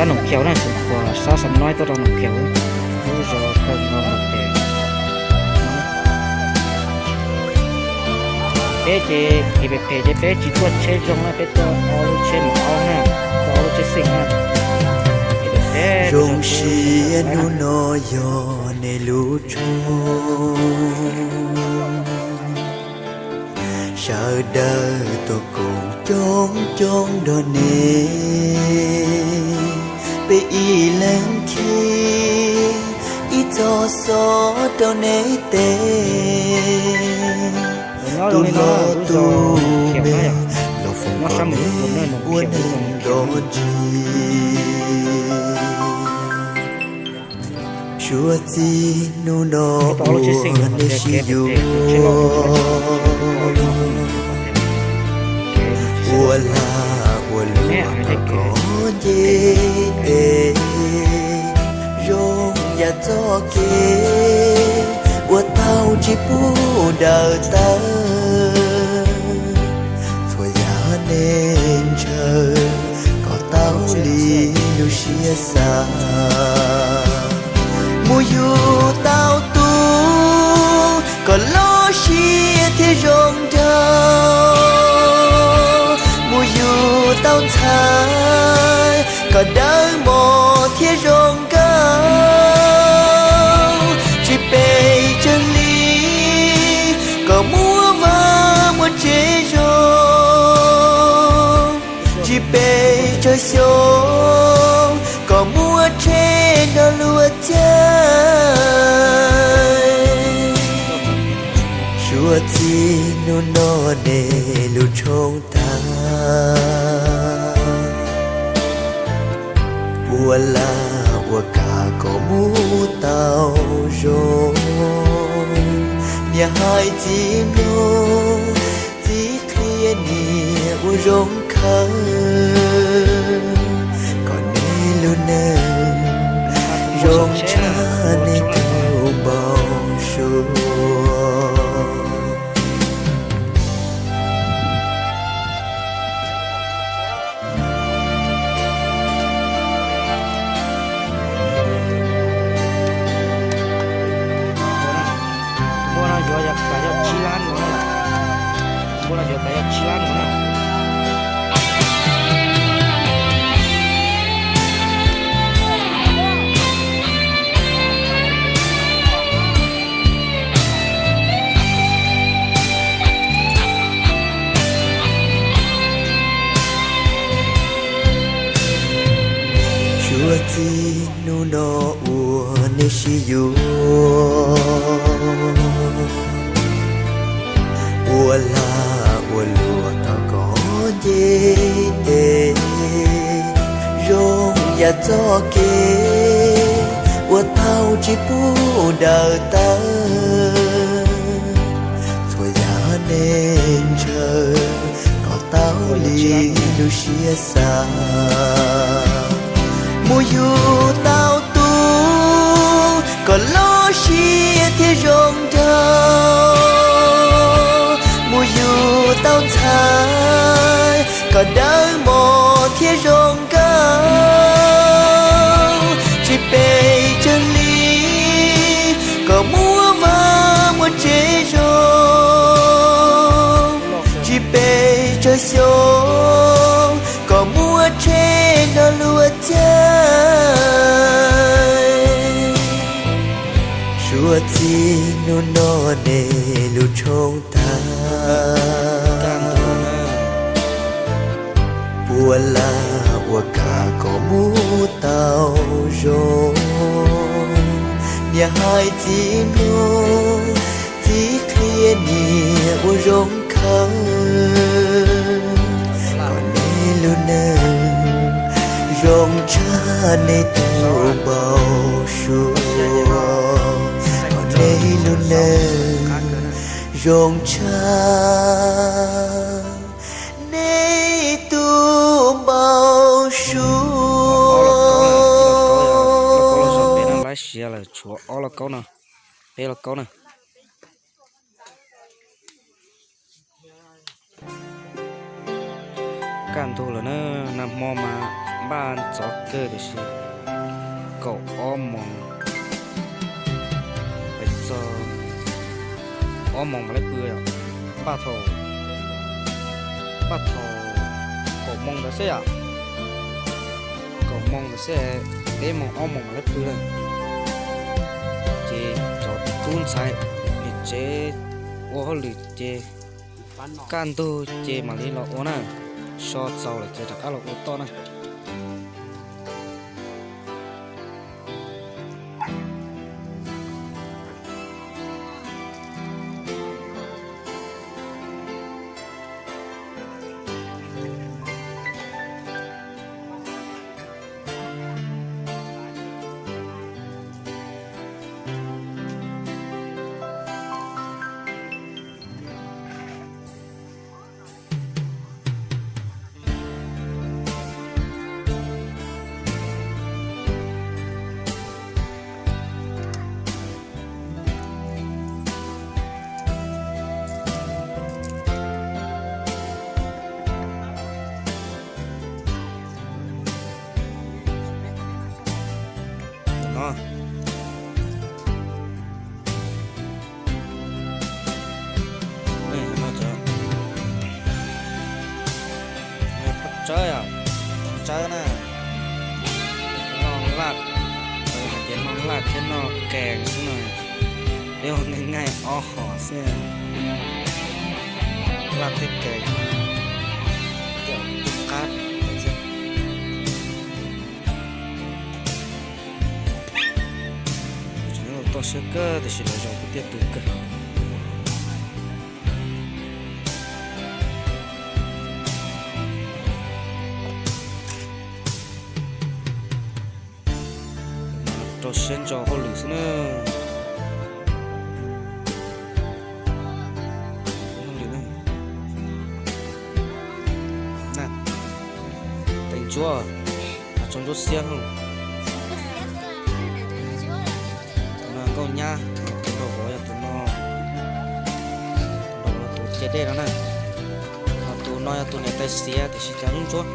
Sab Noom Khiaus na, Xeev Khuam sab Xam Noib tuaj rau Noom Khiaus, lub zos kawg nkaus mus pem. Peb ces phem phem ces peb tsis tuaj tsheb zoo na, peb tuaj ob lub tsheb maum aub na, tuaj ob lub tsheb xeem na. Zoo siab hnub no yog nej lub tshooj, sawv daws tuaj koom coob coob nrog nej, peb ib leeg khib ib txoj xov rau nej teb. Tus hlob tus me los foom kom nej ua neeg nrov ntsis. Suav txij hnub no uas nej sib yuav, ua lag ua luam tau kov nce tes, zoo yam txoj kev uas tau tsis pub daws tawv. Txhua yam nej ntshaw kom tau li lub siab xav, mus yug tau tus kom loj siab thiab zoo nraug, mus yug tau ntxhais kom dawb mos thiab zoo nkauj, tsis pes tsawg hli kom muaj vaj muaj tsev zoo, tsis pes tsawg xyoo kom muaj tsheb nrog luag caij. Suav txij hnub no nej lub tshooj tag, ua lag ua kam kom mus tau zoo, niam hais txiv mloog, txiv qhia niam ua zoo khawb, kom nej lub neej zoo tshaj nej tus npau suav. Npua no yuav yog kav yog tsib lab no, npua no yuav kav yog tsib lab no na. Suav txij hnub no uas nej sib yuav, ua lag ua luam tau kov nce tes, zoo yam txoj kev uas tau tsis pub daws tawv. Txhua yam nej ntshaw kom tau li lub siab xav, mus yug tau tus kom loj siab thiab zoo nraug, mus yug tau ntxhais kom dawb mos thiab zoo nkauj, tsis pes tsawg hli kom muaj vaj muaj tsev zoo, tsis pes tsawg xyoo kom muaj tsheb nrog luag caij. Suav txij hnub no nej lub tshooj tag, ua lag ua kam kom mus tau zoo, niam hais txiv mloog, txiv qhia niam ua zoo khawb, kom nej lub neej zoo tshaj nej tus npau suav, kom nej lub neej zoo tshaj nej tus npau suav. Laj siav lawm tshuav ob lauj kaub no, peb lauj kaub na. Kaj ntug lawm na, nag hmo mas npaj ntxov kawg tiam sis kaum ob moos pais txog ob moos mam li pw yom. Npaj thaum, npaj thaum kaum moos ntawd xwb yom. Kaum moos ntawd xwb, peb moos ob moos mam li pw lawm. Ces cov tub ntxhais niam tsev ua hauj lwm ces kaj ntug ces mam li los ua na. So txaus lawm ces rov qab los ua toj na. No. Tsawb, tsawb na, noj laj, hais tias noj laj thiab noj kees xwb no, peb ua nqaij ob hom xwb, laj thiab kees, qab. Toj siab kawg tiam sis lawv zaum kuv tiaj tus kawg. Rau siab ntso hauj lwm xwb na. Teev ntsuab, tsaus ntsuab xiab no. Tus no nkauj nyab, tus nraum vauv yog tus no, tus nraum vauv tus cia dej no na. Ho tus no yog tus niam tais xiav tiam sis cas lub ntsuab.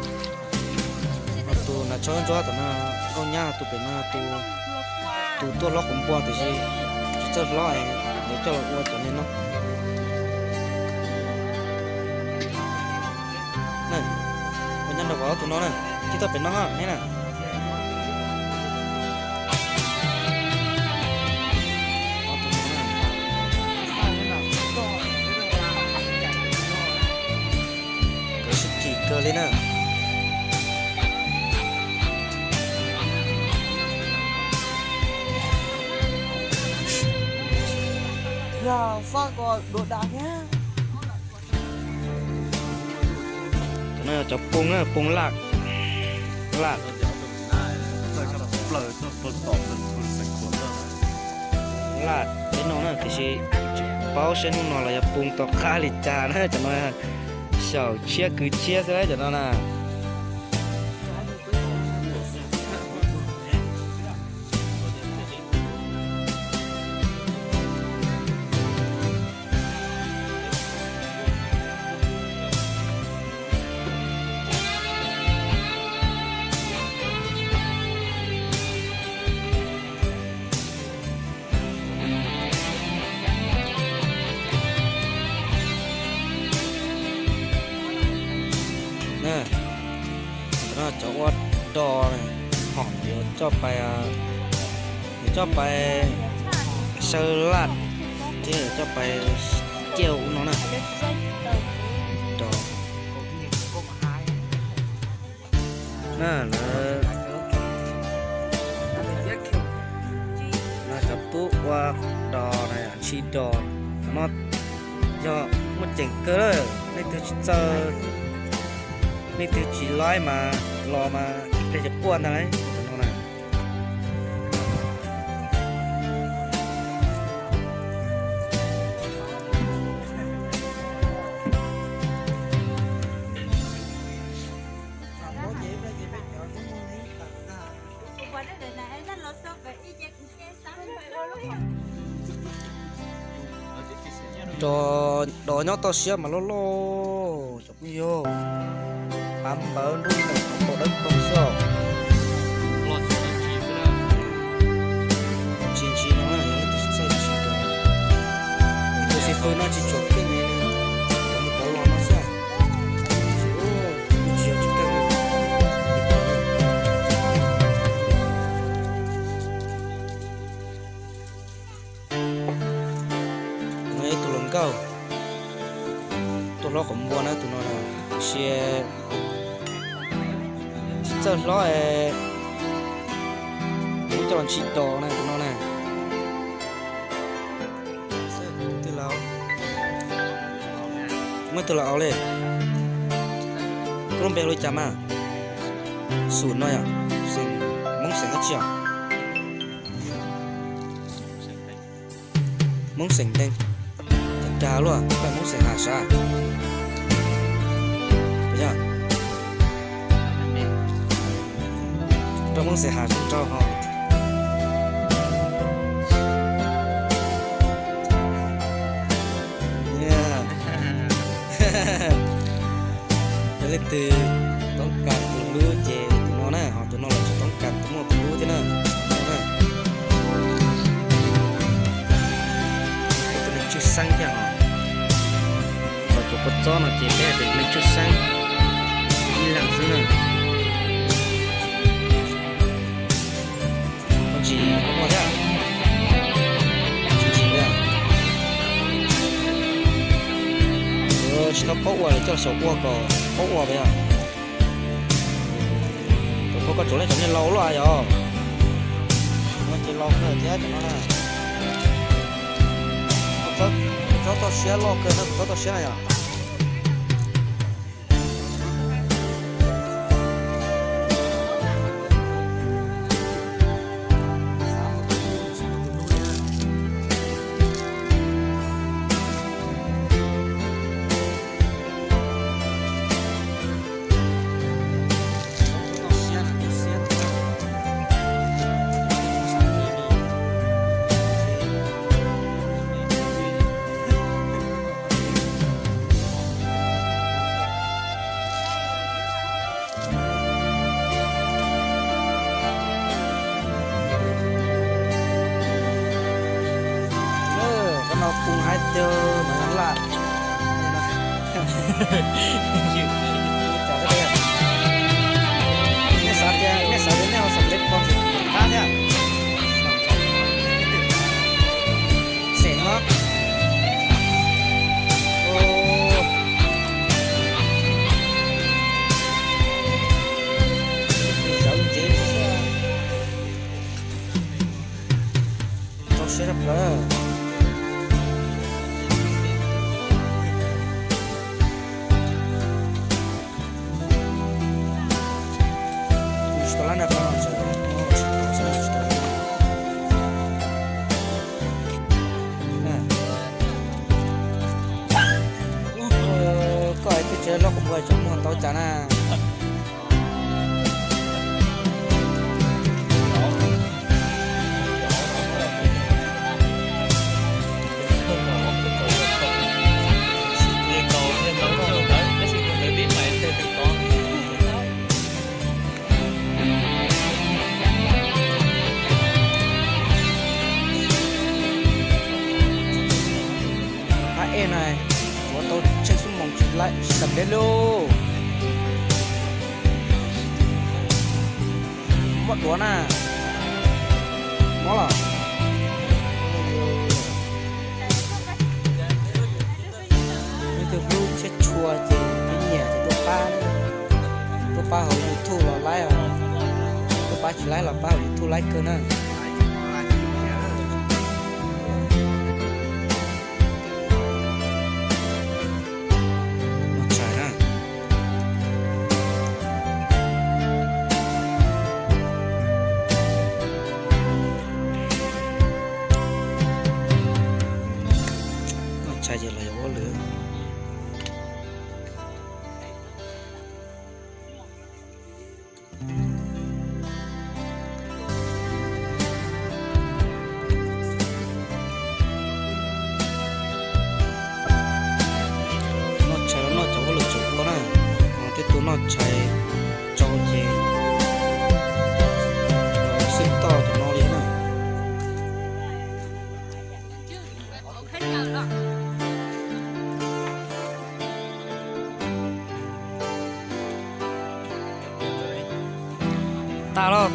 Ho tus nraum tshav ntsuab tom no nkauj nyab, tus pem no tus, tus tuaj hlob quav npua tiam sis tsis txawj hlob es yuav coj los ua cov niag no. Nkauj nyab nraum vauv tus no na, tib toj pem no ne na. Nkawd sib kis kawg li na. Cov no yog cov poo na, poo laj, laj, laj peb no na, tiam sis tsis paub saib hnub no los yog poo tom qab li cas na. Cov no xyaum tshiab kwv tshiab xwb cov no na. Cov ua dos, hom yuav coj pais, yuav coj pais xyaw laj thiab yuav coj pais ciaj ub no na. Dos na, lawv, lawv cov tub ua dos na, ntshis dos no yog muaj ceem kawg lawm. Leej twg tsis txawj, leej twg tsis laib mas los mas ib pliag ces quaj ntag lauj no na. Dos nyob toj siab mas loj loj cov phooj ywg, pab npawv nruab nrees tau Tsis ntsis no na, yog leej twg tsis txawj tsis kawm. Tus xib fwb no tsis tshua keej li, mus kov los no xwb. Tsis yog tsis keej. No ib tug hluas nkauj tuaj hlob qhov npua na, tus no na, sia tsis txawj hlob es coj los ntshis dos na tus no na. Muaj ib tug los au li. Koj lub npe hu li cas mas? Xum no yom, xeem, Hmoob xeem dab tsi os? Hmoob xeem Ntees. Cas luaj, koj Hmoob xeem Has sav? Yog, rau Hmoob xeem Has rau ho. Yog leej twg toob kas tus hlub ces tus no na, ho tus no los tsis toob kas tus muaj tus hlub thiab na. Tus neeg tshwj xeeb thiab os. Thaum tus kua txob no ces peb hais tias neeg tshwj xeeb ib leeg xwb na. Koj ntsis koj muaj thiab? Tsis ntsis thiab. Tsis tau paub ua li, coj xyaum ua kom paub ua thiab. Tus koj, koj tsuas leej cov niag laus luaj yog. Ces laus kawg thiab cov no na. Kuv txhob txoj siab loj kawg na, kuv txhob txoj siab na yom. Koj no pum hais tias no laj. Nej xav tias, nej xav tias nej ho xam lej ko qab thiab. Xeem no. Zawv ntsev xwb. Rau siab rau plawv. Tsis tau lab na, tsis tau, tsis tau. Koj twb tsis loj kuv npua tseem muag tau cas na. Hab ej na, ua tau tsheej xuab moos tsis laib, tsis xam deb lauj. Mob duav na. Mob los. Leej twg hlub Tshiab Tshua ces peb nyiam ces tuaj pab, tuaj pab hauv YouTube los laib os. Tuaj pab tsis laib los pab hauv YouTube laib kawg na. Noj tshais na. Noj tshais ces los yog ua lwm. Noj tshais los noj cov ua lwm tseem ua na, twb tuaj noj tshais tsau ces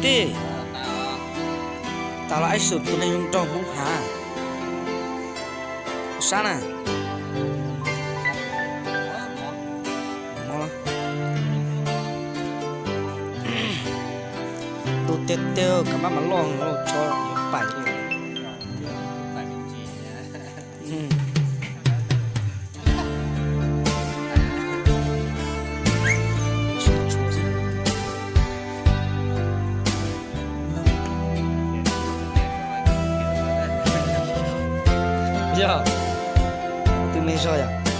Tij, tas los ib xyum tus neeg zoo nraug Hmoob Hav. Sab na. Ntuj tiag tiag, kav maj mam loj, tso yuav pais li. Yog, tus neeg zog yom.